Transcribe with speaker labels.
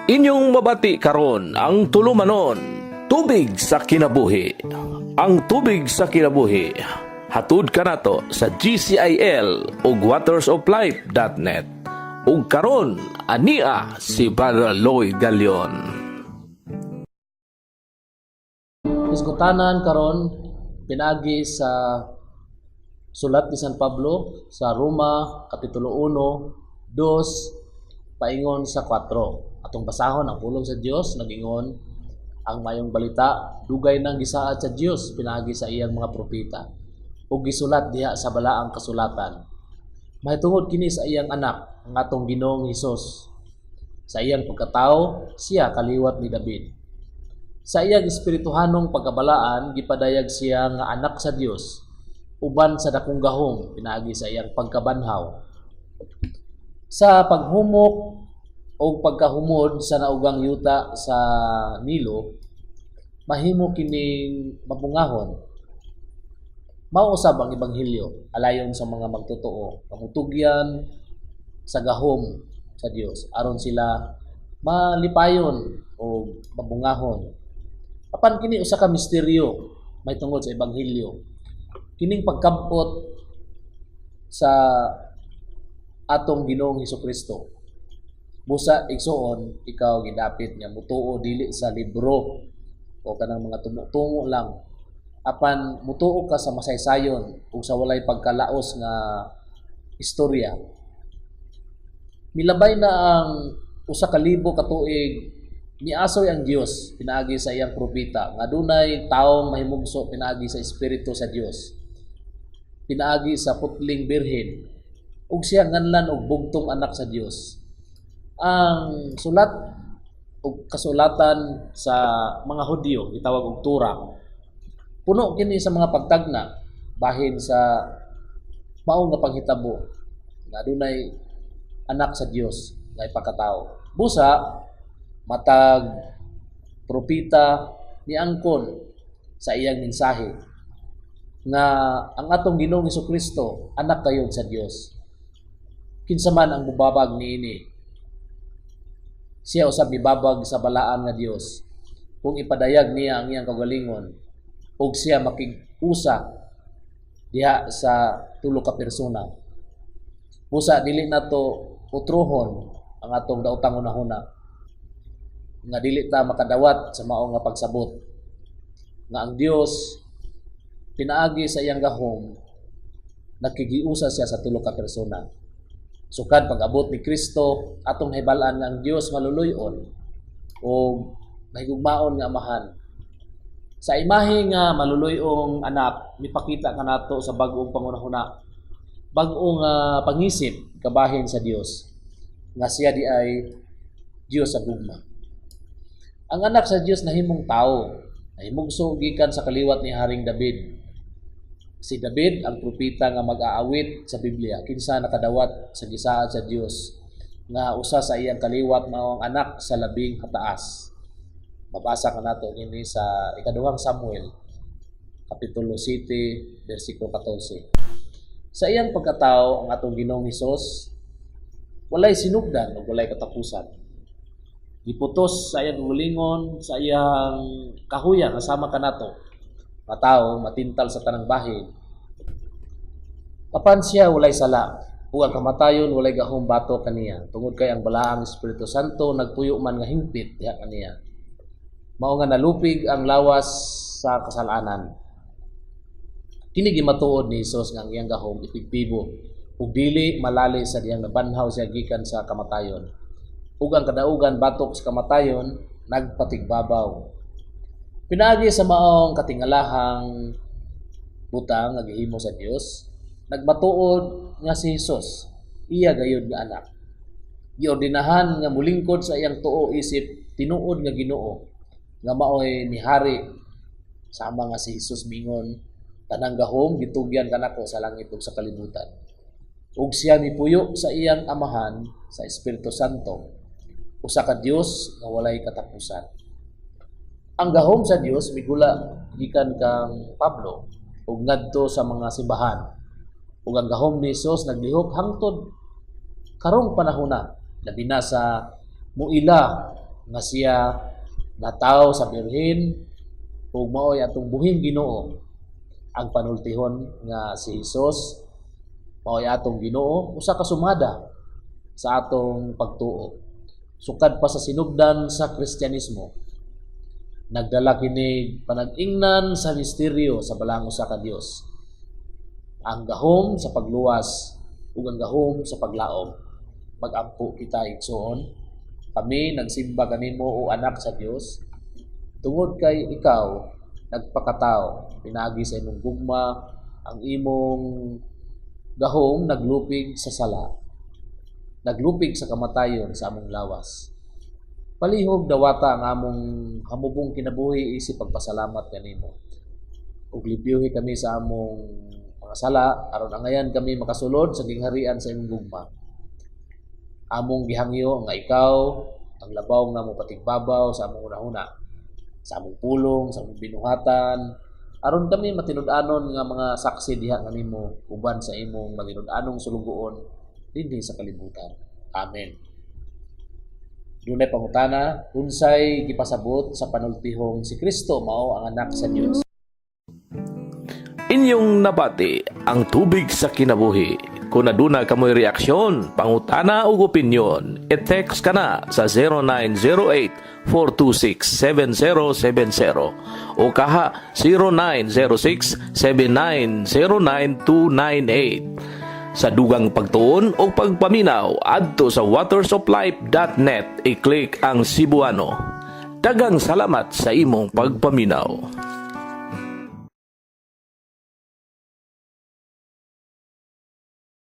Speaker 1: Inyong mabati karon ang tulumanon, Tubig sa Kinabuhi. Ang Tubig sa Kinabuhi, hatud kanato sa GCIL ug watersoflife.net. Ug karon ania si Brother Lloyd Galion.
Speaker 2: Hisgutanan karon pinaagi sa sulat ni San Pablo sa Roma kapitulo 1, 2 paingon sa 4. Atong basahon ang pulong sa Dios. Nagingon ang mayong balita dugay nang gisaad sa Dios pinaagi sa iyang mga propeta ug gisulat diha sa balaang kasulatan mahitungod kini sa iyang anak, ang atong Ginoong Hesus. Sa iyang pagkatao, siya kaliwat ni David. Sa iyang espirituhanong pagkabalaan, gipadayag siya nga anak sa Dios uban sa dakong gahom pinaagi sa iyang pagkabanhaw. Sa paghumok o pagkahumod sa naugang yuta sa Nilo, mahimo kining mabungahon. Mao usab ang ebanghelyo alayon sa mga magtotoo, pamutugyan sa gahom sa Dios aron sila malipayon o mabungahon. Apan kini usa ka misteryo mahitungod sa ebanghelyo. Kining pagkabot sa atong Ginoong Hesukristo. Busa, igsuon, ikaw gidapit nga mutuo dili sa libro o kanang mga tungo lang, apan mutuo ka sa masaysayon ug sa walay pagkalaos nga istorya. Milabay na ang 1,000 ka tuig, niasoy ang Dios pinaagi sa iyang propeta nga dunay taong mahimugso pinaagi sa Espiritu sa Dios, pinaagi sa putling birhen, ug siya nganlan og bugtong anak sa Dios. Ang sulat og kasulatan sa mga Hudyo gitawag og Torah. Puno kini sa mga pagtagna bahin sa mao nga panghitabo nga adunay anak sa Dios nga ipakatao. Busa matag propeta niangkon sa iyang mensahe nga ang atong Ginoong Hesukristo anak kayod sa Dios. Kinsa man ang mubabag niini, siya usab mibabag sa balaan nga Dios kung ipadayag niya ang iyang kaugalingon ug siya makig-usa diha sa tulo ka persona. Busa dili nato utrohon ang atong daotang hunahuna nga dili ta makadawat sa mao nga pagsabot nga ang Dios pinaagi sa iyang gahom nakigiusa siya sa tulo ka persona. Sukad pag-abot ni Kristo, atong nahibal-an nga ang Dios maluluy-on o mahigugmaon nga amahan. Sa imahe nga maluluy-ong anak, mipakita kanato sa bag-ong pangunahuna, bag-ong pangisip kabahin sa Dios nga siya di ay Dios sa gugma. Ang anak sa Dios nahimong tao, nahimugso gikan sa kaliwat ni Haring David. Si David ang propeta nga mag-aawit sa Biblia kinsa nakadawat sa gisaad sa Dios nga usa sa iyang kaliwat mao ang anak sa Labing Kataas. Mabasa kanato kini sa ikaduhang Samuel kapitulo 7 bersikulo 14. Sa iyang pagkatao, ang atong Ginoong Hesus walay sinugdan ug walay katapusan. Giputos sa iyang kaugalingon, sa iyang kahuya nga sama kanato nga tao, matintal sa tanang bahin. Apan siya walay sala ug ang kamatayon walay gahom batok kaniya tungod kay ang balaang Espiritu Santo nagpuyo man nga hingpit diha kaniya. Mao nga nalupig ang lawas sa kasalanan. Kini gimatuod ni Hesus nga ang iyang gahom epektibo ug dili malali sa diyang nabanhaw siya gikan sa kamatayon. Ug ang kadaugan batok sa kamatayon nagpatigbabaw. Pinaagi sa maong katingalahang butang nga gihimo sa Dios, nagmatuod nga si Hesus iya gayud nga anak. Giordinahan nga mulingkod sa iyang tuo isip tinuod nga Ginoo nga maoy mihari, sama nga si Hesus mingon, "Tanang gahom gitugyan kanako sa langit ug sa kalibutan." Ug siya mipuyo sa iyang Amahan sa Espiritu Santo, usa ka Dios nga walay katapusan. Ang gahom sa Dios migula gikan kang Pablo ug ngadto sa mga simbahan. Ug ang gahom ni Hesus naglihok hangtod karong panahona, labi na sa muila Nga siya natawo sa birhen ug mao'y atong buhing Ginoo. Ang panultihon nga si Hesus mao'y atong Ginoo, usa ka sumada sa atong pagtuo. Sukad pa sa sinugdan sa Kristyanismo, nagdala kini panag-ingnan sa misteryo sa balaang usa ka Dios. Ang gahom sa pagluwas ug ang gahom sa paglaom. Mag-ampo kita, igsoon. Kami nagsimba kanimo, o Anak sa Dios, tungod kay ikaw nagpakatao pinaagi sa imong gugma. Ang imong gahom naglupig sa sala, naglupig sa kamatayon sa among lawas. Palihog dawata ang among hamubong kinabuhi isip pagpasalamat kanimo. Ug limpyuhi kami sa among mga sala aron angayan kami makasulod sa gingharian sa imong gugma. Among gihangyo nga ikaw ang labaw nga mopatigbabaw sa among hunahuna, sa among pulong, sa among binuhatan, aron kami matinud-anon nga mga saksi diha nganimo uban sa imong matinud-anong sulugoon dinhi sa kalibutan. Amen. Dunay pangutana: unsay gipasabot sa panultihong si Kristo mao ang Anak sa Dios?
Speaker 1: Inyong nabati ang Tubig sa Kinabuhi. Kung aduna kamoy reaksyon, pangutana ug opinyon, i-text kana sa 0908-426-7070 o kaha 0906-7909298. Sa dugang pagtuon o pagpaminaw, adto sa watersoflife.net, i-click ang Cebuano. Daghang salamat sa imong pagpaminaw.